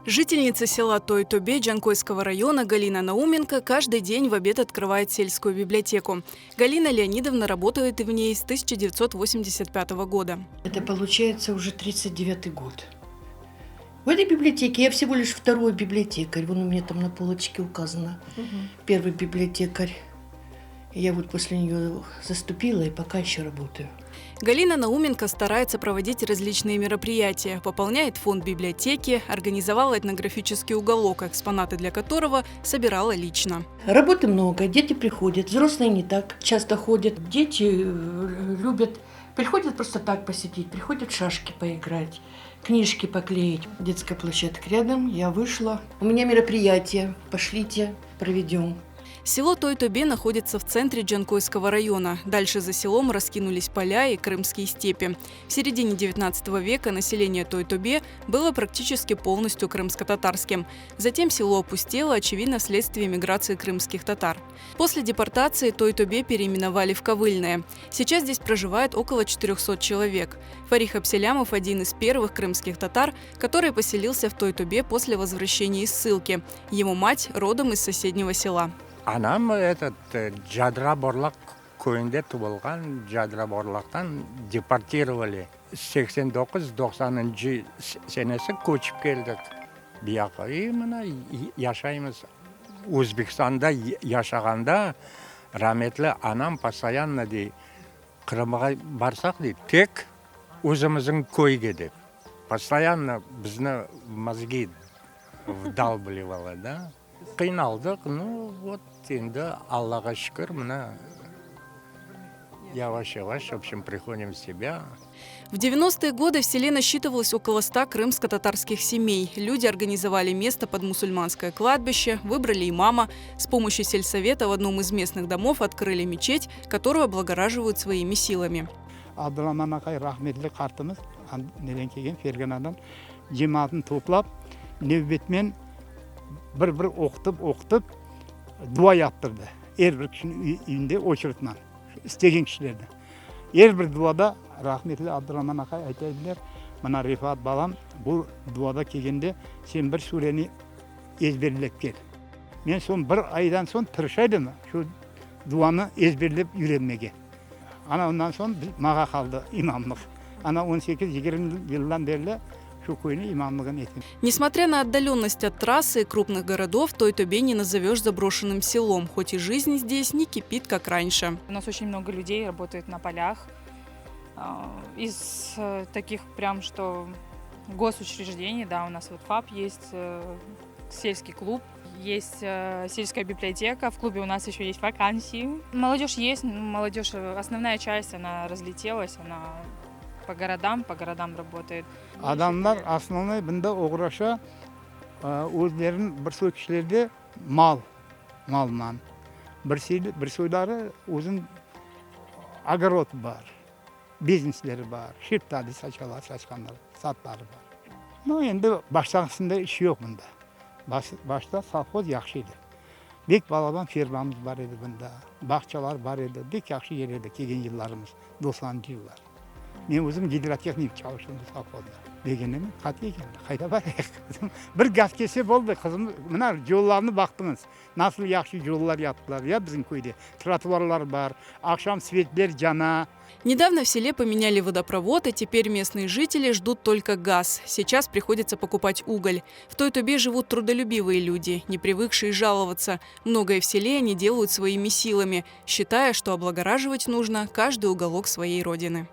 Жительница села Той-Тобе Джанкойского района Галина Науменко каждый день в обед открывает сельскую библиотеку. Галина Леонидовна работает в ней с 1985 года. Это получается уже 39-й год. В этой библиотеке я всего лишь второй библиотекарь. Вон у меня там на полочке указано. Первый библиотекарь. Я вот после нее заступила и пока еще работаю. Галина Науменко старается проводить различные мероприятия, пополняет фонд библиотеки, организовала этнографический уголок, экспонаты для которого собирала лично. Работы много, дети приходят, взрослые не так часто ходят. Дети любят, приходят просто так посидеть, приходят в шашки поиграть, книжки поклеить. Детская площадка рядом, я вышла. У меня мероприятие, пошлите, проведем. Село Той-Тобе находится в центре Джанкойского района. Дальше за селом раскинулись поля и крымские степи. В середине 19 века население Той-Тобе было практически полностью крымско-татарским. Затем село опустело, очевидно, вследствие миграции крымских татар. После депортации Той-Тобе переименовали в Ковыльное. Сейчас здесь проживает около 400 человек. Фарих Абселямов – один из первых крымских татар, который поселился в Той-Тобе после возвращения из ссылки. Его мать родом из соседнего села. Anam этот Cadra Borlaq köyünde tuvulğan, Cadra Borlaqtan deportировали. 89 90-ncı senesi köçip keldik bu yaqqa. И mına yaşaymız. Özbekistanda yaşağanda rametli anam постоянно dey, Qırımğa barsaq dey, tek özümizniñ köyge dep. Постоянно bizni мозги вдалбливала, да. Qıynaldıq, ну, вот, endi Allağa şükür, mına yavaş-yavaş, в общем, приходим в себя. В 90-е годы в селе насчитывалось около 100 крымско-татарских семей. Люди организовали место под мусульманское кладбище, выбрали имама. С помощью сельсовета в одном из местных домов открыли мечеть, которую облагораживают своими силами. Abduraman aqay rahmetli qartımız neden kelgen, Ferganadan, cemaatnı toplap, nevbetmen bir-bir oqutıp, oqutıp, dua yaptırdı. Er bir kişiniñ üyünde oçeredman, istegen kişilerni. Er bir duada rahmetli Abduraman aqay ayta ediler, Mına, Refat balam, bu duada kelgende sen bir sureni ezberlep kel. Men soñ bir aydan soñ tırışa edim şu duanı ezberlep üyrenmege. Ana ondan soñ mağa qaldı imamlıq. Ana on sekiz, yigirmi yıldan berli şu köyniñ imamlığını etem. Несмотря на отдаленность от трассы и крупных городов, Той-Тобе не назовешь заброшенным селом, хоть и жизнь здесь не кипит, как раньше. У нас очень много людей работает на полях. Из таких прям, что госучреждений, да, у нас вот ФАП есть, сельский клуб, есть сельская библиотека, в клубе у нас еще есть вакансии. Молодежь есть, ну, молодежь, основная часть, она разлетелась, она по городам работает. Adamlar основной bunda oğraşa özleriniñ bir soy kişilerde mal, malman. Bir bir soyları özüniñ огород bar, biznesleri bar, şeftali saçalar, saçqanlar, sadları bar. Ну, endi baştağısında iş yoq bunda. Başta sovhoz yahşı edi. Bek balaban fermamız bar edi bunda, bağçalar bar edi, bek yahşı yer edi kelgen yıllarımız, doqsanıncı yıllar. Men özüm gidrotehnik çalıştım bu sovhozda. Degenimi, qat eken, qayda barayıq? Bir gaz kelse boldı, qızım, mına yollarnı baqtıñız, nasıl yahşı yollar yaptılar, ya, bizim köyde. Trotuarlar bar, aqşam svetler cana. Недавно в селе поменяли водопровод, и теперь местные жители ждут только газ. Сейчас приходится покупать уголь. В Той-Тобе живут трудолюбивые люди, не привыкшие жаловаться. Многое в селе они делают своими силами, считая, что облагораживать нужно каждый уголок своей родины.